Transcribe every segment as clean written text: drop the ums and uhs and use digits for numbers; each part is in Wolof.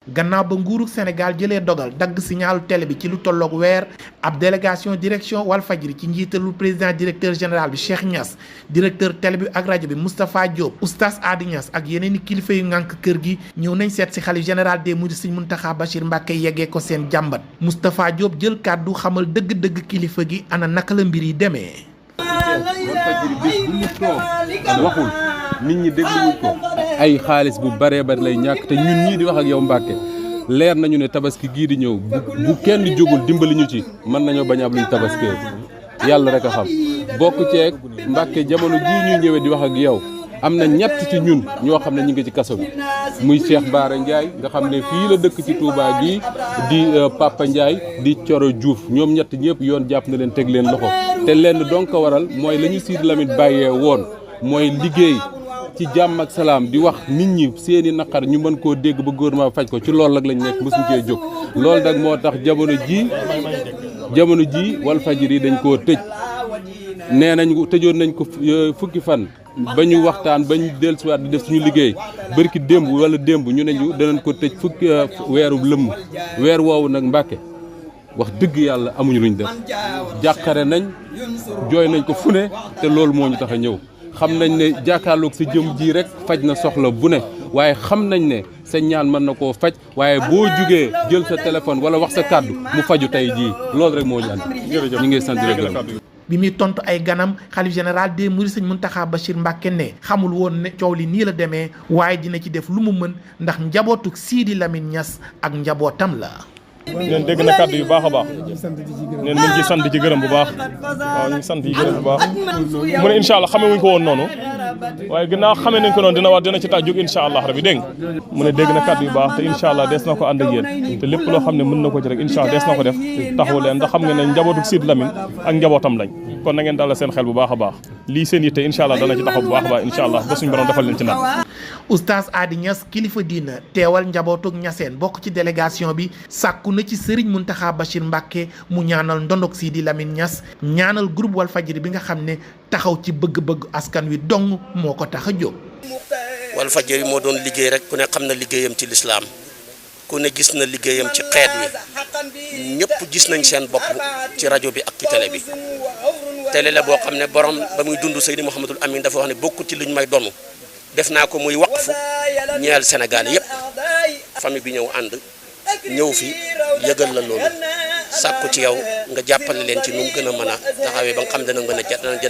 gannaaw ba nguuru Sénégal jëlee dogal dagg signalu télé bi ci lu tolloog weer ab délégation direction Walfadjri ci njiitalu président directeur général bi Cheikh Niass directeur télé bi ak rajo bi Moustapha Diop oustaz Adi Niass ak yeneen i kilifa yu ngànk kër gi ñëw nañ seet si xalif général des mourides Serigne Mountakha Bachir Mbacké yeggee ko seen jàmbat Moustapha Diop jël kàddu xamal dëgg-dëgg kilifa gi ana naka la mbir yi demee. Walfadjri bés bu mu toog waxul nit ñi dégluwuñ ko ay xaalis bu baree bari lay ñàkk te ñun ñii di wax ak yow Mbàkke leer nañu ne tabaski gii di ñëw bu kenn jógul dimbali ñu ci mën nañoo bañ a am luñ tabaskee yàlla rek a xam bokk ceeg Mbàkke jamono jii ñuy ñëwee di wax ak yow am na ñett ci ñun ñoo xam ne ñu ngi ci kaso bi muy Cheikh Bara Ndiaye nga xam ne fii la dëkk ci Touba gi di Papa Ndiaye di Coro Diouf ñoom ñett ñëpp yoon jàpp na leen teg leen loxo te lenn donc ko waral mooy la ñu Sidy Lamine bàyyee woon mooy liggéey ci jàmm ak salaam di wax nit ñi seeni naqar ñu mën koo dégg ba gouvernement faj ko ci loolu nag lañ nekk mosuñ cee jóg loolu nag moo tax jamono ji Walfadjri dañ koo tëj nee nañ tëjoon nañ ko fukki fan ba ñu waxtaan ba ñu dellusiwaat di def suñu liggéey bërki démb wala démb ñu ne ñu danañ ko tëj fukki weeru lëmm weer woowu nag Mbàkke wax dëgg yàlla amuñu luñ def jàqare nañ jooy nañ ko fu ne te loolu moo ñu tax a ñëw xam nañ ne jàkkaarloog sa jëm ji rek faj na soxla bu ne waaye xam nañ ne sa ñaan mën na koo faj waaye boo jugee jël sa téléphone wala wax sa kàddu mu faju tey jii loolu rek moo ñu andi ñu ngi sant di gërëm bi muy tontu ay ganam xalif général des mourides Serigne Mountakha Bachir Mbacké ne xamul woon ne coow li nii la demee waaye dina ci def lu mu mën ndax njabootu Sidy Lamine Niass ak njabootam la. neen dégg na kàddu yu baax a baax neen mu ngi ci sant ci gërëm bu baax waaw ñu ngi sant yi gërëm bu baax mu ne incha allah xamee wuñ ko woon noonu waaye ginnaaw xamee nañ ko noonu dina ci tax jóg incha allah rabi dégg mu ne dégg na kàddu yu baax te incha allah dees na ko ànd ak yéen te lépp loo xam ne mën na ko ci rek incha allah dees na ko def taxawu leen ndax xam nga ne njabootu Sidy Lamine ak njabootam lañ kon na ngeen dalal seen xel bu baax a baax lii seen yitte incha allah dana ci taxaw bu baax a baax incha allah ba suñu borom defal leen ci naan oustaz Adi Niass kilifa diina teewal njabootug ñaseen bokk ci délégation bi sàkku na ci Serigne Mountakha Bachir Mbacké mu ñaanal ndondog Sidy Lamine Niass ñaanal groupe Walfadjri bi nga xam ne taxaw ci bëgg-bëgg askan wi dong moo ko tax a jóg. Walfadjri moo doon liggéey rek ku ne xam na liggéeyam ci lislaam ku ne gis na liggéeyam ci xeet wi ñëpp gis nañ seen bopp ci rajo bi ak ci télé bi télé la boo xam ne borom ba muy dund Seydi Mouhamadul Amin dafa wax ne bokkut ci luñ may donn def naa ko muy waqfu ñeel Sénégal yëpp famille bi ñëw ànd ñëw fi yëgal la loolu sàkku ci yow nga jàppale leen ci nu mu gën a mën a taxawee ba nga xam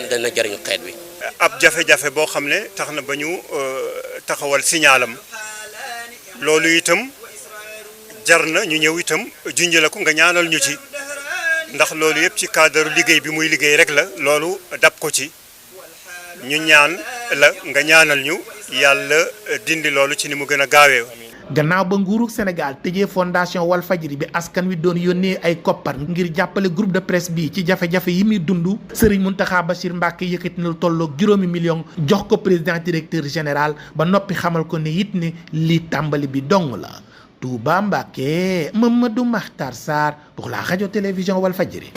dana jariñ xeet wi. ab jafe-jafe boo xam ne tax na ba ñu taxawal signalam loolu itam jar na ñu ñëw itam junj la ko nga ñaanal ñu ci ndax loolu yëpp ci cadre liggéey bi muy liggéey rek la loolu dab ko ci ñu ñaan la nga ñaanal ñu yàlla dindi loolu ci ni mu gën a gaawee. gannaaw ba nguuru Sénégal tëjee fondation Walfadjri bi askan wi doon yónnee ay koppar ngir jàppale groupe de presse bi ci jafe-jafe yi muy dund Serigne Mountakha Bachir Mbacké yëkkati na lu tolloog 5 millions jox ko président directeur général ba noppi xamal ko ne it ne lii tàmbali bi dong la. Touba Mbacké Mamadou Makhtar Sarr pour la radio télévision Walfadjri.